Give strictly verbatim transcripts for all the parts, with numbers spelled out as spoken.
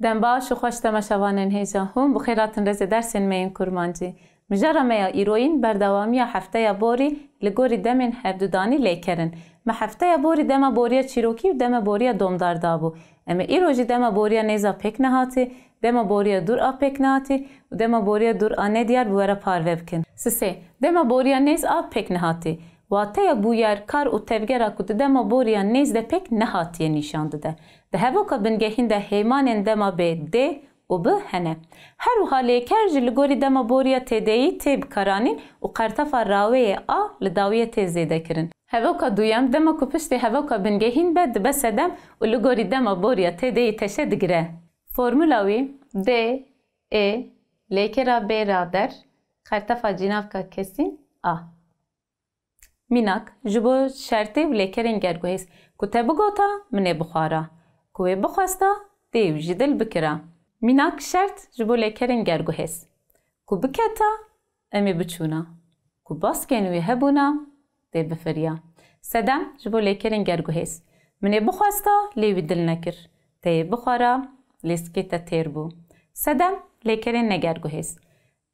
Dem baş û xweş temaşevanên hêja hûn bi xêr hatin rêzê dersên me yên kurmancî. Mijara me ya îroyîn berdewamiya hefteya borî li gorî demên hevdudanî lêker in. Me hefteya borî dema boriya çîrokî û dema boriya domdar dabû. Em ê îro jî dema boriya nêz a pêk nehatî, dema boriya dûr a pêk nehatî û dema boriya dûr a nediyar bi we re parve bikin. Sisê, dema boriya nêz a pêk nehatî. Wateya bûyer, kar û tevgera ku di dema boriya nêz de pêk nehatiye nîşan dide. Di hevoka bingehîn de hêmanên dema bê dê û bi hene. Her wiha lêker jî li gorî dema boriya têdeyî tê bikaranîn û qertefa raweyê a li dawiyê tê zêdekirin. Hevoka duyem dema ku piştê hevoka bingehîn be dibe sedem û li gorî dema boriya têdeyî teşe digire. Formula wî: dê, ê, lêkera bê rader, qertefa cînavka kesîn a. Mînak, ji bo şertê û lêkerên gerguhêz: ku te bigota, min ê bixwara. Ku wê bixwesta, dê wî ji dil bikira. Mînak, şert ji bo lêkerên gerguhêz: ku biketa, em ê biçûna. Ku baskên wî hebûna, dê bifiriya. Sedem ji bo lêkerên gerguhêz: min ê bixwesta, lê wî dil nekir. Te yê bixwara, lê sikê te têr bû. Sedem, lêkerên negerguhêz: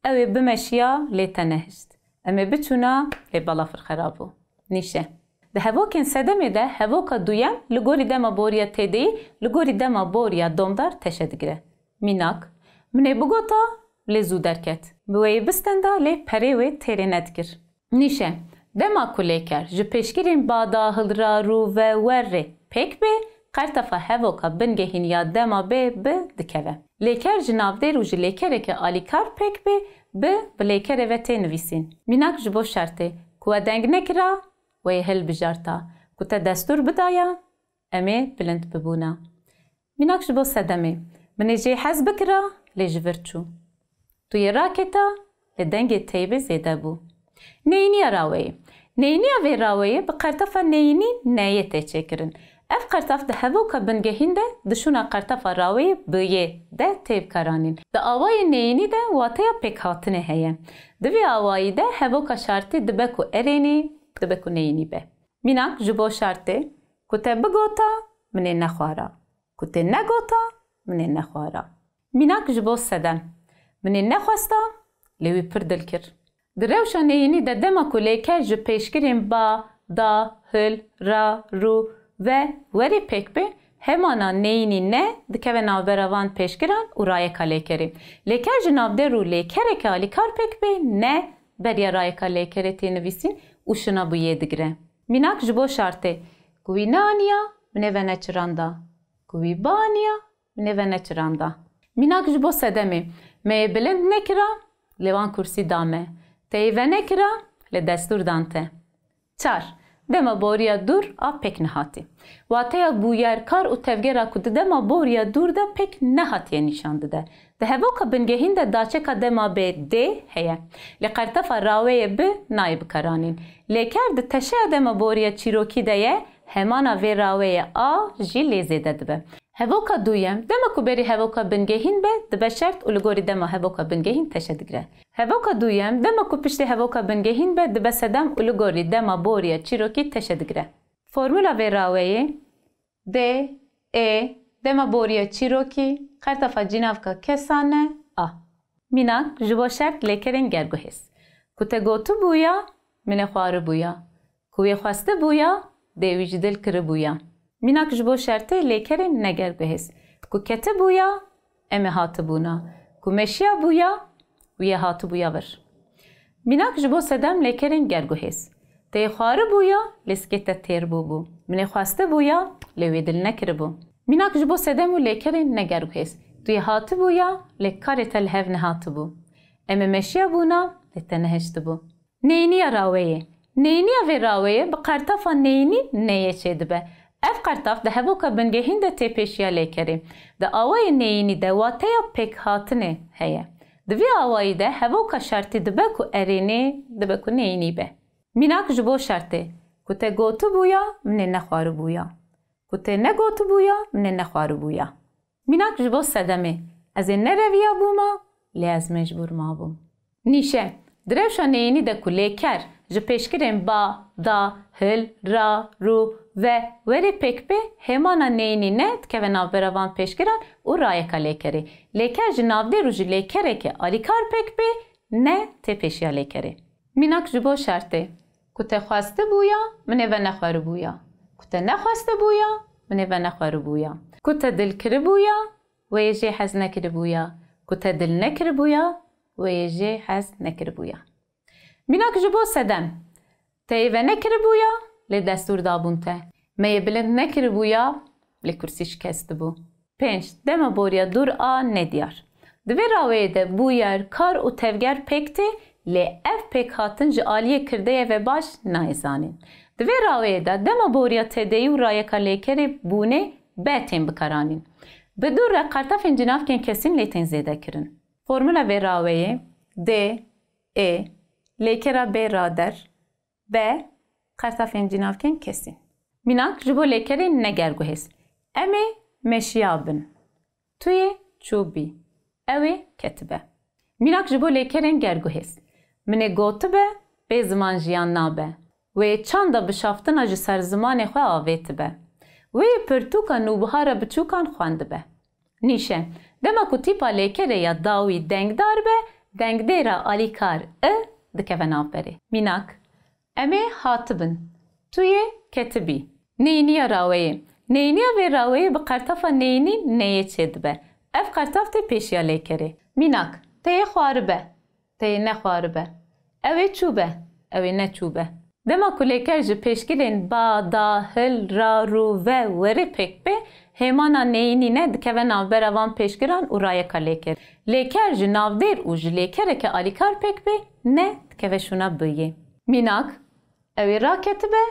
ew ê bimeşiya, lê te nehişt. Em ê biçûna, lê balafir xera bû. Nîşe. Di hevokên sedemê de hevoka duyem li gorî dema boriya têdeyî, li gorî dema boriya domdar teşe digire. Mînak, min ê bigota, lê zû derket. Bi wê yê bistenda, lê perê wê têrê nedikir. Nîşe, dema ku lêker ji pêşgirên ba, da, hil, ra, rû, ve, wer rê pêk bê, qertefa hevoka bingehîn ya dema bê bi dikeve. Lêker ji navdêr û ji lêkereke alîkar pêk bê, bi bi lêkerê ve tê nivîsîn. Mînak, ji bo şertê: ku we deng nekira, we yê hilbijarta. Ku te destûr bidaya, em ê bilind bibûna. Mînak, ji bo sedemê: min ê jê hez bikira, lê ji vir çû. Tu yê raketa, lê dengê teybê zêde bû. Neyîniya raweyê. Neyîniya vê raweyê bi qertefa neyînî neyê tê çêkirin. Ev qertaf di hevoka bingehîn de di şûna qertefa raweyê biyê de tê bikaranîn. Di awayê neyînî de wateya pêkhatinê heye. Di vê awayî de hevoka şartî dibe ku erênî, dibe ku neyînî be. Mînak, ji bo şartê: ku te bigota, min ê nexwara. Ku tê negota, min ê nexwara. Mînak, ji bo sedem: min ê nexwesta, lê wî pir dil kir. Di rewşa neyînî de dema ku lêker ji pêşgirên ba, da, hil, ra, rû, ve, werê pêk bê, hêmana neyînî ne dikeve navbera van pêşgiran û rayeka lêkerê. Lêker ji navdêr û lêkereke alîkar pêk bê, ne beriya rayeka lêkerê tê nivîsîn û şina bûyê digire. Mînak, ji bo şartê: ku wî neaniya, min ê veneçiranda. Ku wî bianiya, min ê veneçiranda. Mînak, ji bo sedemê: me yê bilind nekira, lê wan kursî da me. Te yê venekira, lê destûr dan te. Çar. Dema boriya dûr a pêk nehatî. Wateya bûyer, kar û tevgera ku di dema boriya dûr de pêk nehatiye nîşan dide. Di hevoka bingehîn de daçeka dema bê dê heye. Lê qertefa raweyê bi nayê bikaranîn. Lêker di teşeya dema boriya çîrokî de ye, hemana vê raweyê a jî lê zêde dibe. Hevoka duyem, dema ku berî hevoka bingehîn be, dibe şert û li gorî dema hevoka bingehîn teşe digire. Hevoka duyem, dema ku piştê hevoka bingehîn be, dibe sedem û li gorî dema boriya çîrokî teşe digire. Formula vê raweyê: dê, ê, dema boriya çîrokî, qertefa cînavka kesane, a. Mînak, ji bo şert lêkerên gerguhêz. Ku te gotibûya, min ê xwaribûya. Ku wê xwestibûya, dê wî ji dil kiribûya. Mînak, ji bo şertê lêkerên negerguhêz. Ku ketibûya, em ê hatibûna. Ku meşiyabûya, wî yê hatibûya vir. Mînak, ji bo sedem lêkerên gerguhêz. Te yê xwaribûya, lê sikê te têr bûbû. Min ê xwestibûya, lê wê dil nekiribû. Mînak, ji bo sedem û lêkerên negerguhêz. Tu yê hatibûya, lê karê te li hev nehatibû. Em ê meşiyabûna, lê te nehiştibû. Neyîniya raweyê. Neyîniya vê raweyê bi qertefa neyînî neyê çêdibe. Ev qertaf di hevoka bingehîn de tê pêşiya lêkerê. Di awayê neyînî de wateya pêkhatinê heye. Di vî awayî de hevoka şertî dibe ku erênê, dibe ku neyînî be. Mînak, ji bo şertê: ku te gotibûya, min ê nexwaribûya. Ku te negotibûya, min ê nexwaribûya. Mînak, ji bo sedemê: ez ê nereviya bûma, lê ez mecbûr mabûm. Nîşe, di rewşa neyînî de ku lêker Ji pêşgirên ba, da, hil, ra, rû, ve, werê pêk bê, hêmana neyînî ne dikeve navbera van pêşgiran û rayeka lêkerê. Lêker ji navdêr û ji lêkerekê alîkar pêk bê, ne tê pêşiya lêkerê. Mînak ji bo şertê. Ku te xwestibûya, min ê venexweribûya. Ku te nexwestibûya, min ê venexweribûya. Ku te dil kiribûya, wê yê jê hez nekiribûya. Ku te dil nekiribûya, wê yê jê hez nekiribûya. Mînak ji bo sedem. Te yê venekiribûya, lê destûr dabûn te. Me yê bilind nekiribûya, lê kursî şikestibû. Pênc. Dema boriya dûr a nediyar. Di vê raweyê de bûyer, kar û tevger pêk tê, lê ev pêkhatin ji aliyê kirdeyê ve baş nayê zanîn. Di vê raweyê de dema boriya tedeyî û rayeka lêkerê bûnê be tên bikaranîn. Bi dû re qertafên cinavkên kesîn lê tên zêdekirin. Formula vê raweyê: D, ê, lêkera bê rader, be, qertafên cinavkên kesîn. Mînak ji bo lêkerên negerguhêz. Em ê meşiyabin. Tu yê çûbî. Ew ê ketibe. Mînak ji bo lêkerên gerguhêz. Min ê gotibe, bê ziman jiyan nabe. Wê çanda bişaftina ji ser zimanê xwe avêtibe. Wê yê pirtûka nûbihara biçûkan xwendibe. Nîşe. Dema ku tîpa lêkerê ya dawî dengdar be, dengdêra alîkar i dikeve navberê. Mînak: Em ê hatibin. Tu yê ketibî. Neyniya raweyê. Neyniya vê raweyê bi qertafa neyinî neyê çêdibe. Ev qertaf tê pêşiya lêkerê. Mînak: Te yê xwaribe. Te yê nexwaribe. Ew ê çûbe. Ew ê neçûbe. Dema ku lêker ji pêşgirên ba, da, hil, ra, rû, ve, werê pêk bê, hêmana neyînî ne dikeve navbera van pêşgiran û rayeka lêker. Lêker ji navdêr û ji lêkereke alîkar pêk bê, ne dikeve şûna biyê. Mînak: Ew ê raketibe,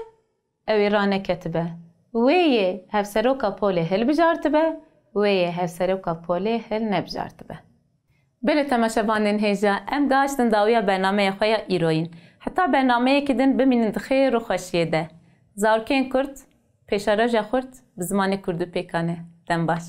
ew ê raneketibe. Wê yê hevseroka polê hilbijartibe, wê yê hevseroka polê hilnebijartibe. Belê temaşevanên hêja, em gihiştin dawiya bernameyê xwe ya îroyîn. Heta bernameyekî din bimînin di xêr û xweşiyê de. Zarokên Kurd, pêşeroja xurt bi zimanê Kurdî pêkan e. Dem baş.